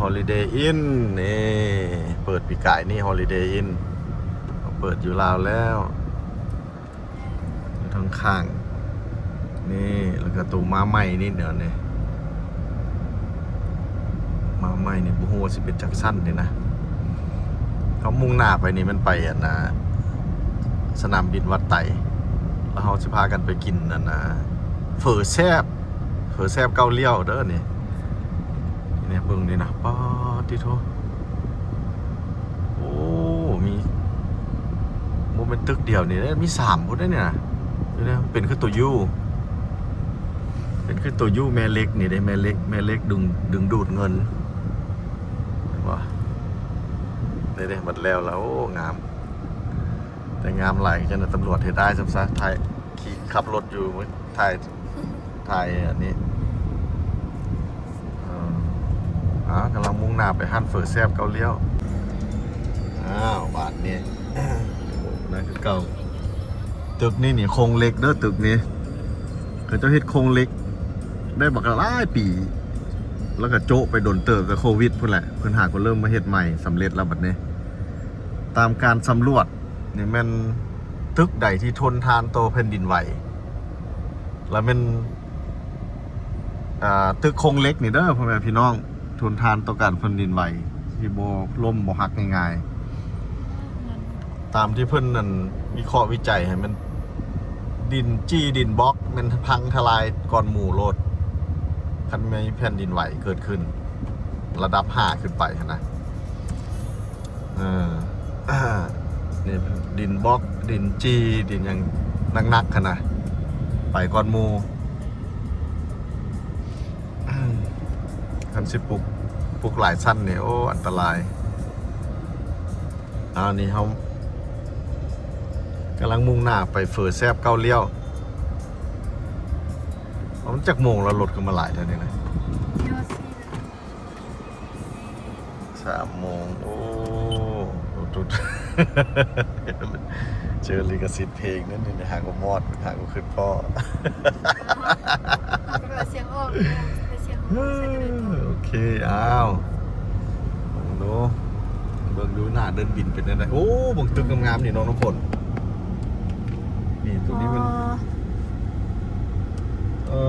Holiday Inn ນີ້ ເປີດປີກາຍນີ້ Holiday Inn ເປີດຢູ່ລາວແລ້ວ ຢູ່ທາງຂ້າງນີ້ ແລ້ວກໍໂຕມາໃໝ່ນີ້ ດຽວນີ້ ມາໃໝ່ນີ້ ບໍ່ຮູ້ວ່າຊິເປັນຈັກຊັ້ນນີ້ນະ. ເຮົາມຸ່ງໜ້າໄປນີ້ ແມ່ນໄປອັນນ່າ ສະໜາມບິນວັດໄຕ ແລ້ວເຮົາຊິພາກັນໄປກິນອັນນ່າ ເຝີແຊບ ເຝີແຊບເກົ້າລ້ຽວເດີນີ້. ນີ້ເບິ່ງນີ້ນະ ປາດຕິໂທ ໂອ້ ມີ ບໍ່ແມ່ນຕຶກດຽວນີ້ເດ້ ມີສາມພຸ້ນເດ້ນີ້ນະ. ເປັນຄືໂຕ U ເປັນຄືໂຕ U ແມ່ເຫຼັກນີ້ເດ້ ແມ່ເຫຼັກ ແມ່ເຫຼັກດຶງ ດຶງດູດເງິນ ເຫັນບໍ່? ນີ້ເດ້ ບັດແລ້ວລະ ໂອ້ ງາມ ແຕ່ງາມຫຼາຍ ຈັ່ງໃດຕຳຫຼວດເຮັດອ້າຍຊ້ຳຊະ ຖ່າຍ ຂີ່ ຂັບລົດຢູ່ ຖ່າຍ ຖ່າຍອັນນີ້ ເອີ ອ່າ ກຳລັງມຸ່ງໜ້າໄປຮ້ານເຝີແຊບເກົ້າລ້ຽວ. ອ້າວ ບາດນີ້ ນັ້ນຄືເກົ່າ ຕຶກນີ້ນີ້ໂຄງເຫຼັກເດີ ຕຶກນີ້ ເຂົາເຈົ້າເຮັດໂຄງເຫຼັກໄດ້ບັກຫຼາຍປີ ແລ້ວກໍໂຈະໄປດົນເຕີບ ແຕ່ໂຄວິດພຸ້ນແຫຼະ ເພິ່ນຫາກໍເລີ່ມມາເຮັດໃໝ່ ສຳເລັດແລ້ວບັດນີ້. ຕາມການສຳຫຼວດນີ້ແມ່ນຕຶກໃດທີ່ທົນທານຕໍ່ແຜ່ນດິນໄຫວ ລະແມ່ນ ອ່າ ຕຶກໂຄງເຫຼັກນີ້ເດີ ພໍ່ແມ່ພີ່ນ້ອງ ທົນທານຕໍ່ການແຜ່ນດິນໄຫວ ທີ່ບໍ່ລົ້ມບໍ່ຫັກງ່າຍໆ ຕາມທີ່ເພິ່ນນັ້ນວິເຄາະວິໄຈໃຫ້ມັນ ດິນຈີ່ດິນບລັອກແມ່ນພັງທະລາຍກ່ອນໝູ່ໂລດ ຄັນມີແຜ່ນດິນໄຫວເກີດຂຶ້ນ ລະດັບຫ້າຂຶ້ນໄປຫັ້ນນະ. ເອີ ນີ້ດິນບລັອກ ດິນຈີ່ ດິນຫຍັງໜັກໆຫັ້ນນະ ໄປກ່ອນໝູ່. ຄັນຊິປຸກ ປຸກຫຼາຍຊັ້ນນີ້ ໂອ້ ອັນຕະລາຍ. ອາ ນີ້ເຮົາກຳລັງມຸ່ງໜ້າໄປເຝີແຊບເກົ້າລ້ຽວ. ເອົາ ມັນຈັກໂມງແລ້ວ ລົດຄືມາຫຼາຍແທ້ນີ້ນະ? ສາມໂມງ ໂອ້ ເຈີລິຂະສິດເພງນັ້ນນີ້ ຫາກໍມອດ ຫາກໍຄືພໍ້ ເອົາສຽງອອກ ເອົາສຽງອອກ ໂອເຄ ອ້າວ ເບິ່ງດູ ເບິ່ງດູໜ້າເດີ່ນບິນເປັນຈັ່ງໃດ. ໂອ້ ເບິ່ງຕຶກງາມໆນີ້ເນາະ ນ້ຳຝົນ. ນີ້ ຕົວນີ້ມັນ ອໍ ເອີ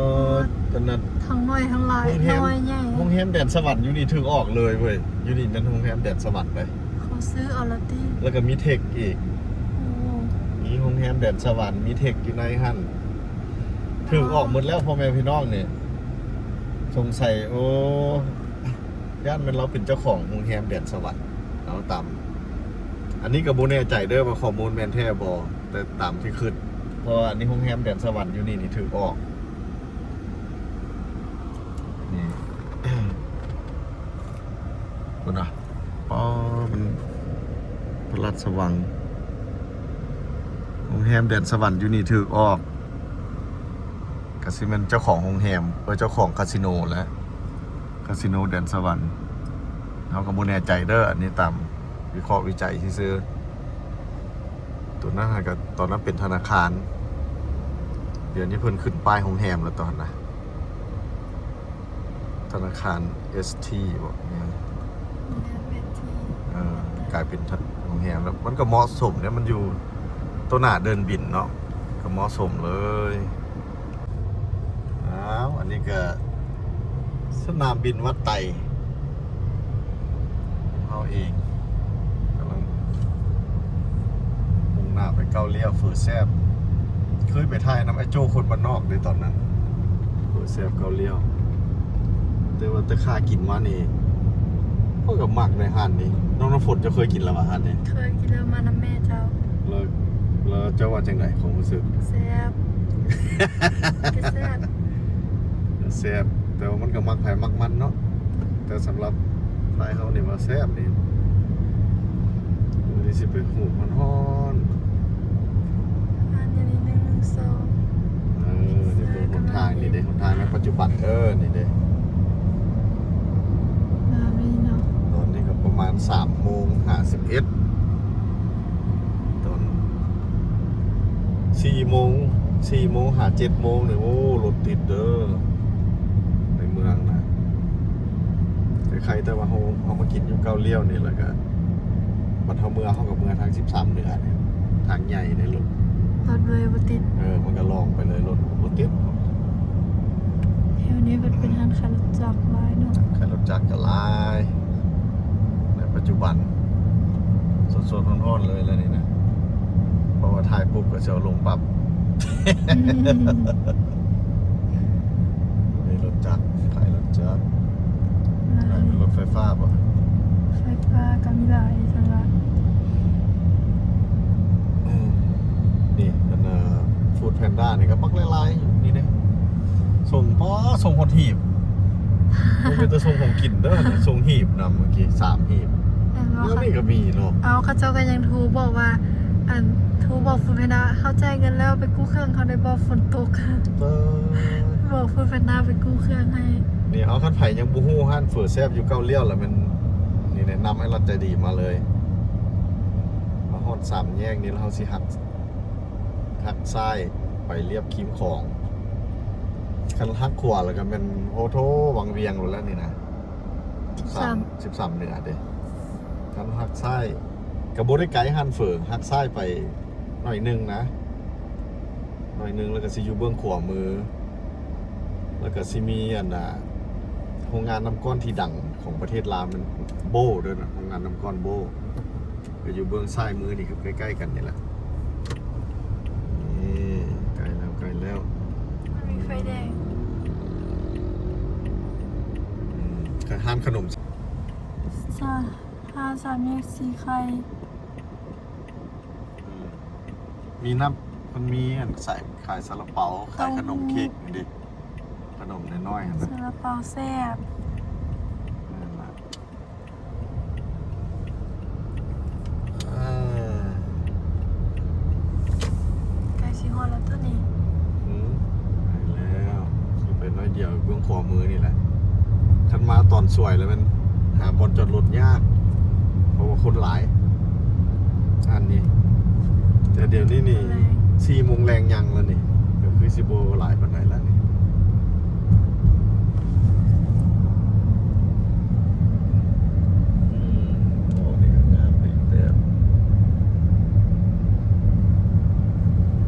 ອັນນັ້ນ ທັງນ້ອຍທັງຫຼາຍ ໂຮງແຮມ ນ້ອຍໃຫຍ່ ໂຮງແຮມແດນສະຫວັນຢູ່ນີ້ຖືກອອກເລີຍເວີຍ. ຢູ່ນີ້ແມ່ນໂຮງແຮມແດນສະຫວັນເດ້ ເຂົາຊື້ເອົາລະຕິ ແລ້ວກໍມີເທັກອີກ. ໂອ້ ມີໂຮງແຮມແດນສະຫວັນ ມີເທັກຢູ່ໃນຫັ້ນ ຖືກອອກໝົດແລ້ວ ພໍ່ແມ່ພີ່ນ້ອງນີ້. ສົງໄສ ໂອ້ ຢ້ານແມ່ນລາວເປັນເຈົ້າຂອງໂຮງແຮມແດນສະຫວັນ ເອົາຕາມ ອັນນີ້ກໍບໍ່ແນ່ໃຈເດີວ່າຂໍ້ມູນແມ່ນແທ້ບໍ່ ແຕ່ຕາມທີ່ຄິດ ເພາະວ່າອັນນີ້ໂຮງແຮມແດນສະຫວັນຢູ່ນີ້ນີ້ຖືກອອກ ນີ້ ພຸ້ນນະ ປໍ ມັນ ພະລາຊະວັງ ໂຮງແຮມແດນສະຫວັນຢູ່ນີ້ຖືກອອກ ກະຊິແມ່ນເຈົ້າຂອງໂຮງແຮມ ເອີ ເຈົ້າຂອງຄາສິໂນແຫຼະ ຄາສິໂນແດນສະຫວັນ. ເຮົາກໍບໍ່ແນ່ໃຈເດີ ອັນນີ້ຕາມວິເຄາະວິໄຈຊື່ໆ. ຕົວນັ້ນຫັ້ນກໍຕອນນັ້ນເປັນທະນາຄານ ດຽວນີ້ເພິ່ນຂຶ້ນປ້າຍໂຮງແຮມແລ້ວຕອນນະ ທະນາຄານເອສທີບໍ ແມ່ນ ໂຮງແຮມເອສທີ ເອີ ກາຍເປັນໂຮງແຮມແລ້ວ ມັນກໍເໝາະສົມເດ້ ມັນຢູ່ຕໍ່ໜ້າເດີ່ນບິນເນາະ ກໍເໝາະສົມເລີຍ. ອ້າວ ອັນນີ້ກໍສະໜາມບິນວັດໄຕຂອງເຮົາເອງ ກຳລັງມຸ່ງໜ້າໄປເກົ້າລ້ຽວ ເຝີແຊບ ເຄີຍໄປຖ່າຍນຳໄອ້ໂຈ້ຄົນບ້ານນອກເດ້ຕອນນັ້ນ ເຝີແຊບເກົ້າລ້ຽວ ແຕ່ວ່າແຕ່ຂ້າກິນມານີ້ ຂ້ອຍກໍມັກໃນຮ້ານນີ້. ນ້ອງນ້ຳຝົນ ເຈົ້າເຄີຍກິນແລ້ວຫວາຮ້ານນີ້? ເຄີຍກິນແລ້ວ ມານຳແມ່ເຈົ້າ. ແລ້ວ ແລ້ວເຈົ້າວ່າຈັ່ງໃດ ຄວາມຮູ້ສຶກ? ແຊບ ແຊບ ແຊບ ແຕ່ວ່າມັນກໍມັກໃຜມັກມັນເນາະ ແຕ່ສຳລັບຝ່າຍເຮົານີ້ວ່າແຊບນີ້ ມື້ນີ້ຊິໄປຫູບຮ້ອນໆ ຮ້ານຢູ່ນີ້ ໜຶ່ງ ສອງ ເອີ ນີ້ເບິ່ງຫົນທາງນີ້ເດ້ ຫົນທາງໃນປັດຈຸບັນ ເອີ ນີ້ເດ້ ງາມເລີຍເນາະ. ຕອນນີ້ກໍປະມານສາມໂມງຫ້າສິບເອັດ ຕອນສີ່ໂມງ ສີ່ໂມງຫາເຈັດໂມງນີ້ ໂອ້ ລົດຕິດເດີ ໃນເມືອງນະ ແຕ່ ໄຄແຕ່ວ່າເຮົາ ເຮົາມາກິນຢູ່ເກົ້າລ້ຽວນີ້ ແລ້ວກະບັດເຮົາເມືອ ເຮົາກະເມືອທາງສິບສາມເໜືອນີ້ ທາງໃຫຍ່ໃນລົດ ລົດເລີຍບໍ່ຕິດ. ເອີ ມັນກະລ່ອງໄປເລີຍ ລົດບໍ່ຕິດ. ແຖວນີ້ເພິ່ນເປັນຮ້ານຂາຍລົດຈັກຫຼາຍເນາະ ຂາຍລົດຈັກກະຫຼາຍໃນປັດຈຸບັນ ສົດໆຮ້ອນໆເລີຍແຫຼະນີ້ນະ ເພາະວ່າຖ່າຍປຸບກະຊິເອົາລົງປັບ. ອືມ ມີລົດຈັກ ຂາຍລົດຈັກ ຫຼາຍ ຂາຍເປັນລົດໄຟຟ້າບໍ່? ໄຟຟ້າກະມີຫຼາຍຊັ້ນລະ. ອືມ ນີ້ອັນນ່າ Food Panda ນີ້ກະບັກຫຼາຍໆ ຢູ່ນີ້ເດ້ ສົ່ງ ປາ ສົ່ງຮອດຫີບ ບໍ່ແມ່ນແຕ່ສົ່ງຂອງກິນເດີ ສົ່ງຫີບນຳ ເມື່ອກີ້ສາມຫີບ. ແມ່ນບໍ່? ແລ້ວນີ້ກະມີເນາະ. ເອົາ ເຂົາເຈົ້າກະຍັງໂທບອກວ່າ ອັນ ໂທບອກ Food Panda ເຮົາຈ່າຍເງິນແລ້ວ ໄປກູ້ເຄື່ອງເຮົາໄດ້ບໍ່? ຝົນຕົກ ເອີ ບອກ Food Panda ໄປກູ້ເຄື່ອງໃຫ້. ນີ້ ເອົາ ຄັນໃຜຍັງບໍ່ຮູ້ຮ້ານເຝີແຊບຢູ່ເກົ້າລ້ຽວລະແມ່ນ ນີ້ແນະນຳໃຫ້ລັດໃຈດີມາເລີຍ. ມາຮອດສາມແຍກນີ້ລະ ເຮົາຊິຫັກ ຫັກຊ້າຍໄປລຽບຄຣີມຂອງ ຄັນຫັກຂວາລະກະແມ່ນ ໂອ້ໂທ ວັງວຽງໂລດແລ້ວນີ້ນະ. ສິບສາມ ສິບສາມເໜືອເດ້. ຄັນຫັກຊ້າຍກະບໍ່ໄດ້ໄກຮ້ານເຝີ ຫັກຊ້າຍໄປໜ້ອຍໜຶ່ງນະ ໜ້ອຍໜຶ່ງ ແລ້ວກະຊິຢູ່ເບື້ອງຂວາມື ແລ້ວກະຊິມີອັນນ່າ ໂຮງງານນ້ຳກ້ອນທີ່ດັງຂອງປະເທດລາວ ແມ່ນໂບເດີນະ ໂຮງງານນ້ຳກ້ອນໂບ. ກະຢູ່ເບື້ອງຊ້າຍມືນີ້ ຄືໃກ້ໆກັນນີ້ແຫຼະ. ນີ້ ໃກ້ແລ້ວ ໃກ້ແລ້ວ ມັນມີໄຟແດງ. ອືມ ຮ້ານຂະໜົມ ສາ ຮ້ານສາມແຍກສີໄຂ່. ອືມ ມີນ້ຳ ມັນມີອັນ ຂາຍ ຂາຍຊາລາເປົາ ຂາຍຂະໜົມເຄັກນີ້ເດ້ ຂະໜົມນ້ອຍໆຫັ້ນນະ ຊາລາເປົາແຊບ. ນັ້ນລະ ອ່າ ໃກ້ຊິຮອດແລ້ວຕົວະນີ້. ອືມ ໃກ້ແລ້ວ ຊິໄປໜ້ອຍດຽວ ເບື້ອງຂວາມືນີ້ແຫຼະ. ຄັນມາຕອນສວຍລະແມ່ນຫາບ່ອນຈອດລົດຍາກ ເພາະວ່າຄົນຫຼາຍ. ອັນນີ້ ແຕ່ດຽວນີ້ນີ້ ສີ່ໂມງແລງຍັງລະນີ້ ກະຄືຊິບໍ່ຫຼາຍປານໃດລະນີ້. ອືມ ໂອ້ ນີ້ກະງາມອີກແບບ.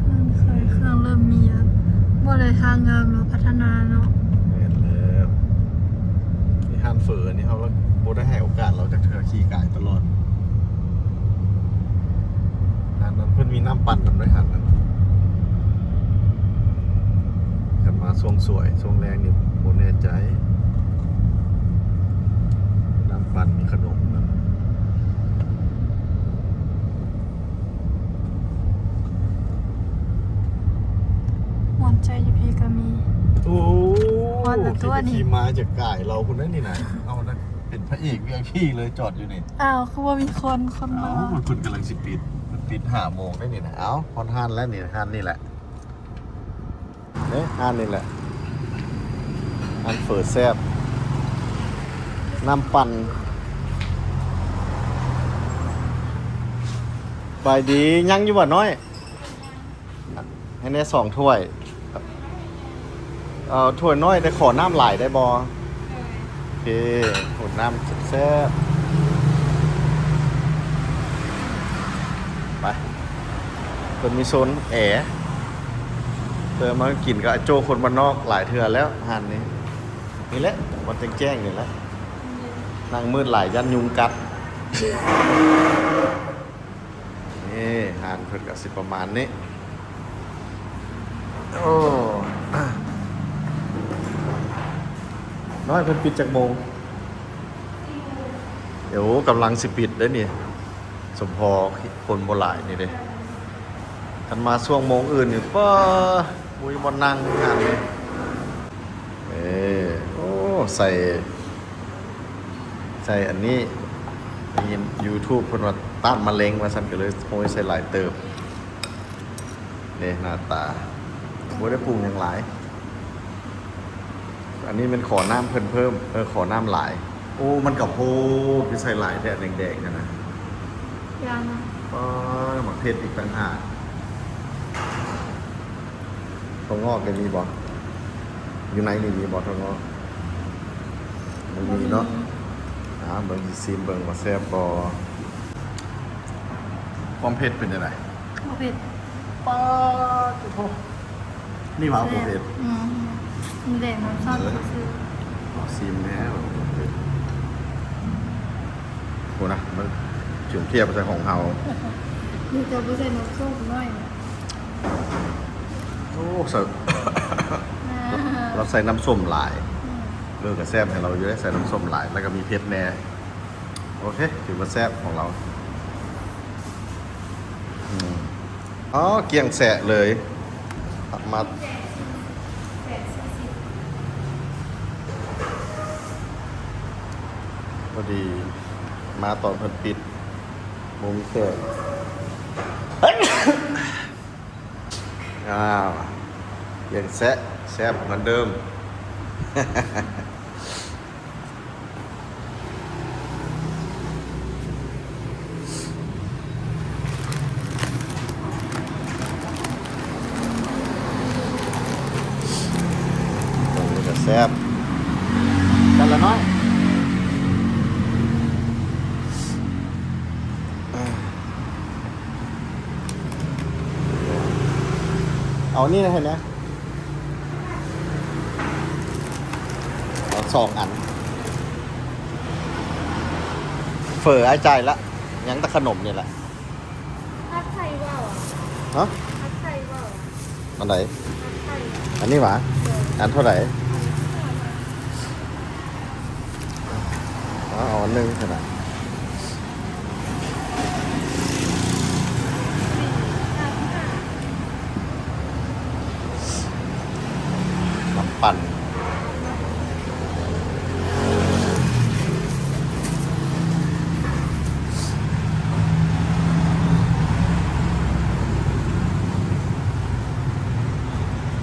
ຮ້ານຂາຍເຄື່ອງເລີ່ມມີລະ ບໍ່ໄດ້ ທາງງາມເນາະ ພັດທະນາເນາະ. ແມ່ນແລ້ວ. ນີ້ຮ້ານເຝີອັນນີ້ ເຮົາບໍ່ໄດ້ໃຫ້ໂອກາດລາວຈັກເທື່ອ ຂີ່ກາຍຕະຫຼອດ. ຮ້ານນັ້ນເພິ່ນມີນ້ຳປັ່ນນຳເດ້ ຮ້ານນັ້ນ. ຄັນມາຊ່ວງສວຍ ຊ່ວງແລງນີ້ບໍ່ແນ່ໃຈ ມີນ້ຳປັ່ນ ມີຂະໜົມນຳ. ມ່ວນໃຈຢູ່ພີ້ກະມີ. ໂອ້ ຮອດແລ້ວຕົວະນີ້ ຂີ່ມາຈາກກາຍລາວພຸ້ນນະນີ້ນະ. ເອົານະ ເປັນພະເອກ ວີໄອພີ ເລີຍ ຈອດຢູ່ນີ້. ອ້າວ ຄືບໍ່ມີຄົນ ຄົນມາ. ເອົາ ເພິ່ນກຳລັງຊິປິດ ເພິ່ນປິດຫ້າໂມງໄດ໋ນີ້ນະ. ເອົາ ຮອດຮ້ານແລ້ວນີ້ ຮ້ານນີ້ແຫຼະ. ເດ້ ຮ້ານນີ້ແຫຼະ ຮ້ານເຝີແຊບ ນ້ຳປັ່ນ. ສະບາຍດີ ຍັງຢູ່ບໍ່ນ້ອຍ? ໃຫ້ແດ່ສອງຖ້ວຍ. ເອົາຖ້ວຍນ້ອຍ ແຕ່ຂໍນ້ຳຫຼາຍໄດ້ບໍ່? ໂອເຄ ຫົດນ້ຳແຊບໆ ໄປ. ເພິ່ນມີໂຊນແອ ເຄີຍມາກິນກັບອາໂຈ້ຄົນບ້ານນອກຫຼາຍເທື່ອແລ້ວ ຮ້ານນີ້. ນີ້ແຫຼະ ບ່ອນແຈ້ງໆນີ້ແຫຼະ ນັ່ງມືດຫຼາຍຢ້ານຍຸງກັດ. ນີ້ ຮ້ານເພິ່ນກະຊິປະມານນີ້. ໂອ້ ນ້ອຍ ເພິ່ນປິດຈັກໂມງ? ໂອ້ ກຳລັງຊິປິດເດ້ນີ້ ສົມພໍຄົນບໍ່ຫຼາຍນີ້ເດ້. ຄັນມາຊ່ວງໂມງອື່ນນີ້ ປ້າ ບໍ່ມີບ່ອນນັ່ງງານນີ້. ເອີ ໂອ້ ໃສ່ ໃສ່ອັນນີ້ ໄດ້ຍິນ YouTube ເພິ່ນວ່າຕ້ານມະເລັງວ່າຊັ້ນ ກະເລີຍໂຮຍໃສ່ຫຼາຍເຕີບ. ເດ້ ໜ້າຕາ ບໍ່ໄດ້ປຸງຫຍັງຫຼາຍ. ອັນນີ້ແມ່ນຂໍນ້ຳເພິ່ນເພີ່ມ ເອີ ຂໍນ້ຳຫຼາຍ. ໂອ້ ມັນກະໂພດ ຄືໃສ່ຫຼາຍແທ້ ແດງໆຫັ້ນນະ. ຢ່ານະ ປ້າ ໝາກເຜັດອີກຕ່າງຫາກ. ຖົ່ວງອກກະມີບໍ່? ຢູ່ໃນນີ້ມີບໍ່ຖົ່ວງອກ? ບໍ່ມີເນາະ. ອ່າ ເບິ່ງ ຊິຊີມເບິ່ງວ່າແຊບບໍ່. ຄວາມເຜັດເປັນຈັ່ງໃດ? ບໍ່ເຜັດ. ປາດໂທ້ ນີ້ວ່າບໍ່ເຜັດ. ອືມ ມັນແດງນ້ຳຊອດຊື່ໆ. ເອົາຊີມແດ່. ໂອ້ນະ ມັນເທີງທຽບໃສ່ຂອງເຮົາ. ນີ້ເຈົ້າບໍ່ໃສ່ນ້ຳສົ້ມໜ້ອຍນະ. ໂອ້ ໃສ່ ອ່າ ລາວໃສ່ນ້ຳສົ້ມຫຼາຍ. ອືມ ເອີ ກໍແຊບໃຫ້ລາວຢູ່ເດ້ ໃສ່ນ້ຳສົ້ມຫຼາຍ ແລ້ວກໍມີເຜັດແດ່. ໂອເຄ ຖືວ່າແຊບຂອງລາວ. ອືມ ອໍ ກ້ຽງແຊະເລີຍ. ມາ ພໍດີມາຕອນເພິ່ນປິດ ບໍ່ມີແຂກ. ອ້າວ ກ້ຽງແຊະ ແຊບເໝືອນເດີມ. ໂອ້ ແຊບ ກັນລະນ້ອຍ. ເອົານີ້ໃຫ້ແດ່. ເອົາສອງອັນ. ເຝີອ້າຍຈ່າຍລະ ຍັງແຕ່ຂະໜົມນີ້ແຫຼະ. ຜັດໄທບໍ່? ຮະ? ຜັດໄທບໍ່? ອັນໃດ? ຜັດໄທ. ອັນນີ້ຫວາ? ໂດຍ. ອັນເທົ່າໃດ? ອັນນີ້ເທົ່າໃດ? ເອົາອັນໜຶ່ງຊັ້ນນະ. ນ້ຳປັ່ນ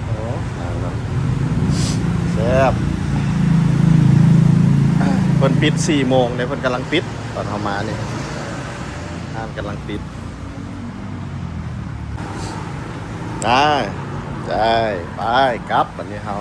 ໂອ້ ແຊບ. ເພິ່ນປິດສີ່ໂມງເດ້ ເພິ່ນກຳລັງປິດ ຕອນເຮົາມານີ້ ຮ້ານກຳລັງປິດ. ໄດ້ ໄດ້ ໄປ ກັບ ບັດນີ້ເຮົາ.